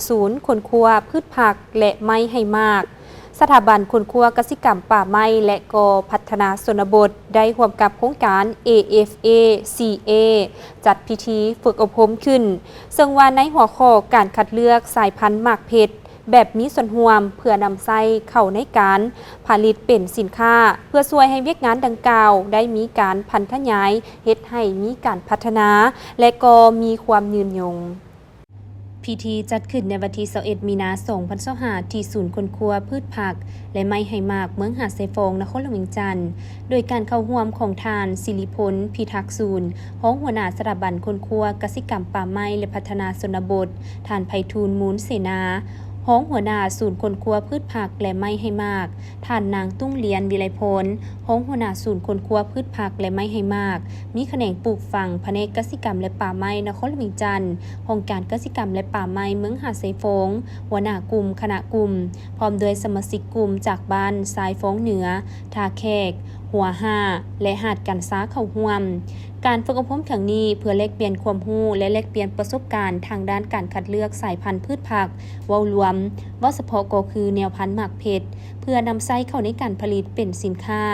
ສູນຄົ້ນຄວ້າພືດຜັກ ແລະ ໄມ້ໃຫ້ໝາກ, ສະຖາບັນຄົ້ນຄວ້າກະສິກຳປ່າໄມ້ ແລະ ກໍພັດທະນາຊົນນະບົດ ໄດ້ຮ່ວມກັບໂຄງການ ເອ ເອຟ ເອ ຊີ ເອ ຈັດພິທີຝຶກອົບຮົມຂຶ້ນ, ເຊິ່ງວ່າໃນຫົວຂໍ້ການຄັດເລືອກສາຍພັນໝາກເພັດແບບມີສ່ວນຮ່ວມ ເພື່ອນຳໃຊ້ເຂົ້າໃນການຜະລິດເປັນສິນຄ້າ ເພື່ອຊ່ວຍໃຫ້ວຽກງານດັ່ງກ່າວໄດ້ມີການຜັນຂະຫຍາຍ, ເຮັດໃຫ້ມີການພັດທະນາ ແລະ ກໍມີຄວາມຍືນຍົງ. ພິທີຈັດຂຶ້ນໃນວັນທີຊາວເອັດ ມີນາ ສອງພັນຊາວຫ້າ ທີ່ສູນຄົ້ນຄວ້າພືດຜັກ ແລະ ໄມ້ໃຫ້ໝາກ ເມືອງຫາດຊາຍຟອງ ນະຄອນຫຼວງວຽງຈັນ, ໂດຍການເຂົ້າຮ່ວມຂອງທ່ານ ສິລິພົນ ພິທັກສູນ ຮອງຫົວໜ້າສະຖາບັນຄົ້ນຄວ້າກະສິກຳປ່າໄມ້ ແລະ ພັດທະນາຊົນນະບົດ, ທ່ານ ໄພທູນ ມູນເສນາ ຮອງຫົວໜ້າສູນຄົ້ນຄວ້າພືດຜັກ ແລະ ໄມ້ໃຫ້ໝາກ, ທ່ານນາງ ຕຸ້ງລຽນ ວິໄລພອນ ຮອງຫົວໜ້າສູນຄົ້ນຄວ້າພືດຜັກ ແລະ ໄມ້ໃຫ້ໝາກ, ມີຂະແໜງປູກຝັງ ພະແນກກະສິກຳ ແລະ ປ່າໄມ້ ນະຄອນຫຼວງວຽງຈັນ, ຫ້ອງການກະສິກຳ ແລະ ປ່າໄມ້ ເມືອງຫາດຊາຍຟອງ, ຫົວໜ້າກຸ່ມ, ຄະນະກຸ່ມ, ພ້ອມດ້ວຍສະມາຊິກກຸ່ມຈາກບ້ານຊາຍຟອງເໜືອ, ທ່າແຂກ, ຫົວຫ້າ ແລະ ຫາດການຊາເຂົ້າຮ່ວມ. ການຝຶກອົບຮົມຄັ້ງນີ້ ເພື່ອແລກປ່ຽນຄວາມຮູ້ ແລະ ແລກປ່ຽນປະສົບການທາງດ້ານການຄັດເລືອກສາຍພັນພືດຜັກ ເວົ້າລວມ, ເວົ້າສະເພາະກໍຄືແນວພັນໝາກເພັດ ເພື່ອນຳໃຊ້ເຂົ້າໃນການຜະລິດເປັນສິນຄ້າ,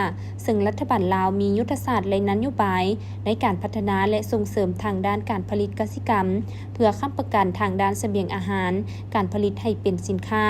ເຊິ່ງລັດຖະບານລາວມີຍຸດທະສາດ ແລະ ນະໂຍບາຍໃນການພັດທະນາ ແລະ ສົ່ງເສີມທາງດ້ານການຜະລິດກະສິກຳ ເພື່ອຄ້ຳປະກັນທາງດ້ານສະບຽງອາຫານ, ການຜະລິດໃຫ້ເປັນສິນຄ້າ,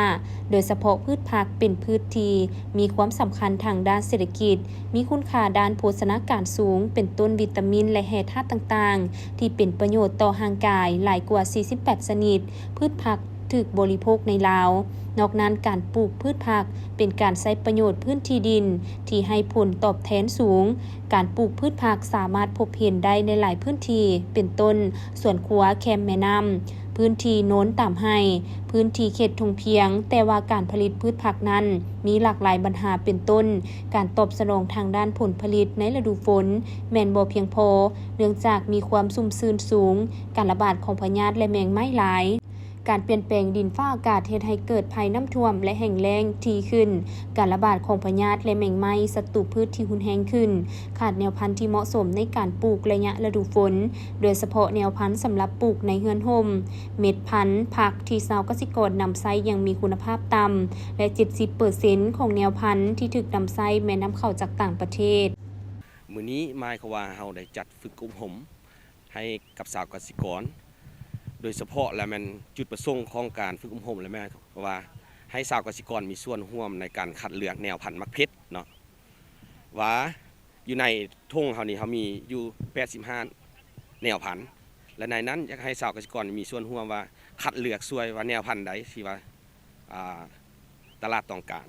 ໂດຍສະເພາະພືດຜັກເປັນພືດທີ່ມີຄວາມສຳຄັນທາງດ້ານເສດຖະກິດ, ມີຄຸນຄ່າດ້ານໂພຊະນາການສູງ, ເປັນຕົ້ນວິຕາມິນ ແລະ ແຮ່ທາດຕ່າງໆ ທີ່ເປັນປະໂຫຍດຕໍ່ຮ່າງກາຍ ຫຼາຍກວ່າສີ່ສິບແປດຊະນິດ. ພືດຜັກ ຖືກບໍລິໂພກໃນລາວ. ນອກນັ້ນ, ການປູກພືດຜັກເປັນການໃຊ້ປະໂຫຍດພື້ນທີ່ດິນທີ່ໃຫ້ຜົນຕອບແທນສູງ. ການປູກພືດຜັກສາມາດພົບເຫັນໄດ້ໃນຫຼາຍພື້ນທີ່, ເປັນຕົ້ນ ສວນຄົວແຄມແມ່ນ້ຳ, ພື້ນທີ່ໂນນຕາມໄຮ່, ພື້ນທີ່ເຂດທົ່ງພຽງ, ແຕ່ວ່າການຜະລິດພືດຜັກນັ້ນມີຫຼາກຫຼາຍບັນຫາ, ເປັນຕົ້ນ ການຕອບສະໜອງທາງດ້ານຜົນຜະລິດໃນລະດູຝົນແມ່ນບໍ່ພຽງພໍ, ເນື່ອງຈາກມີຄວາມຊຸ່ມຊື່ນສູງ, ການລະບາດຂອງພະຍາດ ແລະ ແມງໄມ້ຫຼາຍ. ການປ່ຽນແປງດິນຟ້າອາກາດເຮັດໃຫ້ເກີດໄພນ້ຳຖ້ວມ ແລະ ແຫ້ງແລ້ງຖີ່ຂຶ້ນ, ການລະບາດຂອງພະຍາດ ແລະ ແມງໄມ້ສັດຕູພືດທີ່ຮຸນແຮງຂຶ້ນ, ຂາດແນວພັນທີ່ເໝາະສົມໃນການປູກໄລຍະລະດູຝົນ, ໂດຍສະເພາະແນວພັນສຳລັບປູກໃນເຮືອນຮົ່ມ, ເມັດພັນຜັກທີ່ຊາວກະສິກອນນຳໃຊ້ຍັງມີຄຸນນະພາບຕ່ຳ ແລະ ເຈັດສິບເປີເຊັນຂອງແນວພັນທີ່ຖືກນຳໃຊ້ແມ່ນນຳເຂົ້າຈາກຕ່າງປະເທດ. ມື້ນີ້ໝາຍຄວາມວ່າເຮົາໄດ້ຈັດຝຶກອົບຮົມ ໃຫ້ກັບຊາວກະສິກອນ, ໂດຍສະເພາະແລ້ວແມ່ນຈຸດປະສົງຂອງການຝຶກອົບຮົມແລ້ວແມ່ນວ່າ ໃຫ້ຊາວກະສິກອນມີສ່ວນຮ່ວມໃນການຄັດເລືອກແນວພັນໝາກເພັດເນາະ ວ່າຢູ່ໃນຖົງເຮົານີ້ ເຮົາມີຢູ່ແປດສິບຫ້າແນວພັນ ແລະ ໃນນັ້ນຢາກໃຫ້ຊາວກະສິກອນມີສ່ວນຮ່ວມວ່າຄັດເລືອກຊ່ວຍວ່າແນວພັນໃດທີ່ວ່າ ອ່າ ຕະຫຼາດຕ້ອງການ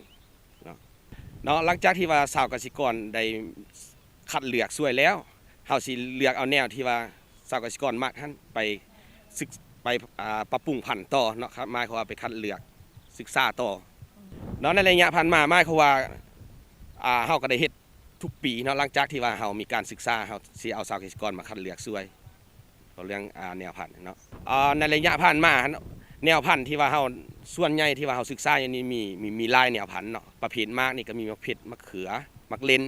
ເນາະ. ເນາະ ຫຼັງຈາກທີ່ວ່າຊາວກະສິກອນໄດ້ຄັດເລືອກຊ່ວຍແລ້ວ, ເຮົາຊິເລືອກເອົາແນວທີ່ວ່າຊາວກະສິກອນມັກຫັ້ນໄປສຶກ ໄປ ອ່າ ປັບປຸງພັນຕໍ່ເນາະ, ໝາຍຄວາມວ່າໄປຄັດເລືອກສຶກສາຕໍ່ເນາະ. ໃນໄລຍະຜ່ານມາ ໝາຍຄວາມວ່າ ອ່າ ເຮົາກໍໄດ້ເຮັດທຸກປີເນາະ, ຫຼັງຈາກທີ່ວ່າເຮົາມີການສຶກສາ ເຮົາຊິເອົາຊາວກະສິກອນມາຄັດເລືອກຊ່ວຍ ເວົ້າເລື່ອງ ອ່າ ແນວພັນເນາະ. ອ່າ ໃນໄລຍະຜ່ານມາຫັ້ນ ແນວພັນທີ່ວ່າເຮົາ ສ່ວນໃຫຍ່ທີ່ວ່າເຮົາສຶກສາຢູ່ນີ້ມີ ມີ ມີຫຼາຍແນວພັນເນາະ. ປະເພດໝາກນີ້ກໍມີໝາກເພັດ, ໝາກເຂືອ, ໝາກເລັ່ນ,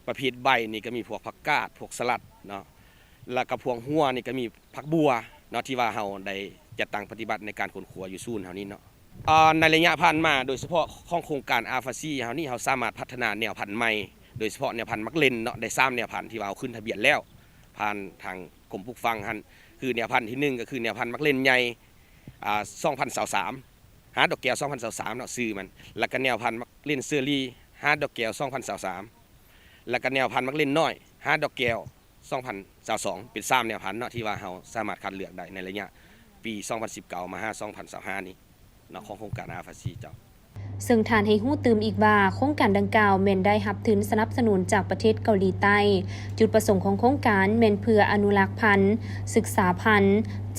ປະເພດໃບນີ້ກໍມີພວກຜັກກາດ, ພວກສະຫຼັດເນາະ, ແລ້ວກໍພວກຫົວນີ້ກໍມີຜັກບົ່ວເນາະ ທີ່ວ່າເຮົາໄດ້ຈັດຕັ້ງປະຕິບັດໃນການຄົ້ນຄວ້າຢູ່ສູນເຮົານີ້ເນາະ. ອ່າ ໃນໄລຍະຜ່ານມາ ໂດຍສະເພາະຂອງໂຄງການ ອາຟາຊີ ເຮົານີ້ ເຮົາສາມາດພັດທະນາແນວພັນໃໝ່ ໂດຍສະເພາະແນວພັນໝາກເລັ່ນເນາະ ໄດ້ສາມແນວພັນທີ່ວ່າເຮົາຂຶ້ນທະບຽນແລ້ວ ຜ່ານທາງກົມປູກຝັງຫັ້ນ ຄືແນວພັນທີໜຶ່ງ ກໍຄືແນວພັນໝາກເລັ່ນໃຫຍ່ ອ່າ ສອງພັນຊາວສາມ ຫາດດອກແກ້ວ ສອງພັນຊາວສາມເນາະ ຊື່ມັນ, ແລ້ວກໍແນວພັນໝາກເລັ່ນເຊີຣີ ຫາດດອກແກ້ວ ສອງພັນຊາວສາມ ແລ້ວກໍແນວພັນໝາກເລັ່ນນ້ອຍ ຫາດດອກແກ້ວ ສອງພັນຊາວສອງ ເປັນສາມແນວພັນເນາະ ທີ່ວ່າເຮົາສາມາດຄັດເລືອກໄດ້ໃນໄລຍະປີສອງພັນສິບເກົ້າມາຫາສອງພັນຊາວຫ້ານີ້ເນາະ ຂອງໂຄງການ ອາຟາຊີ ເຈົ້າ. ເຊິ່ງທ່ານໃຫ້ຮູ້ຕື່ມອີກວ່າ ໂຄງການດັ່ງກ່າວແມ່ນໄດ້ຮັບທຶນສະໜັບສະໜູນຈາກປະເທດເກົາຫຼີໃຕ້. ຈຸດປະສົງຂອງໂຄງການແມ່ນເພື່ອອະນຸລັກພັນ, ສຶກສາພັນ,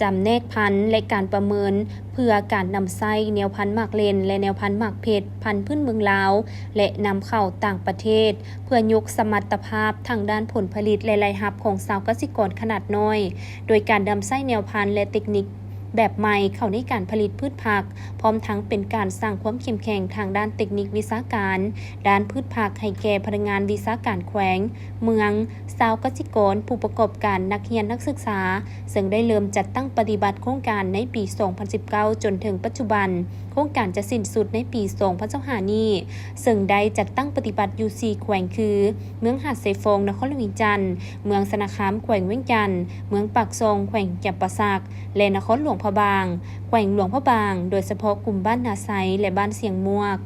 ຈຳແນກພັນ ແລະ ການປະເມີນ ເພື່ອການນຳໃຊ້ແນວພັນໝາກເລັ່ນ ແລະ ແນວພັນໝາກເພັດ ພັນພື້ນເມືອງລາວ ແລະ ນຳເຂົ້າຕ່າງປະເທດ ເພື່ອຍົກສະມັດຕະພາບທາງດ້ານຜົນຜະລິດ ແລະ ລາຍຮັບຂອງຊາວກະສິກອນຂະໜາດນ້ອຍ ໂດຍການນຳໃຊ້ແນວພັນ ແລະ ເຕັກນິກ ແບບໃໝ່ເຂົ້າໃນການຜະລິດພືດຜັກ, ພ້ອມທັງເປັນການສ້າງຄວາມເຂັ້ມແຂງທາງດ້ານເຕັກນິກວິຊາການ ດ້ານພືດຜັກໃຫ້ແກ່ພະນັກງານວິຊາການແຂວງ, ເມືອງ, ຊາວກະສິກອນ, ຜູ້ປະກອບການ, ນັກຮຽນ, ນັກສຶກສາ, ເຊິ່ງໄດ້ເລີ່ມຈັດຕັ້ງປະຕິບັດໂຄງການໃນປີສອງພັນສິບເກົ້າ ຈົນເຖິງປັດຈຸບັນ. ໂຄງການຈະສິ້ນສຸດໃນປີສອງພັນຊາວຫ້ານີ້, ເຊິ່ງໄດ້ຈັດຕັ້ງປະຕິບັດຢູ່ສີ່ແຂວງຄື ເມືອງຫາດຊາຍຟອງ ນະຄອນຫຼວງວຽງຈັນ, ເມືອງຊະນະຄາມ ແຂວງວຽງຈັນ, ເມືອງປາກຊ່ອງ ແຂວງຈຳປາສັກ ແລະ ນະຄອນຫຼວງພະບາງ ແຂວງຫຼວງພະບາງ, ໂດຍສະເພາະກຸ່ມບ້ານນາໄຊ ແລະ ບ້ານຊຽງມວກ.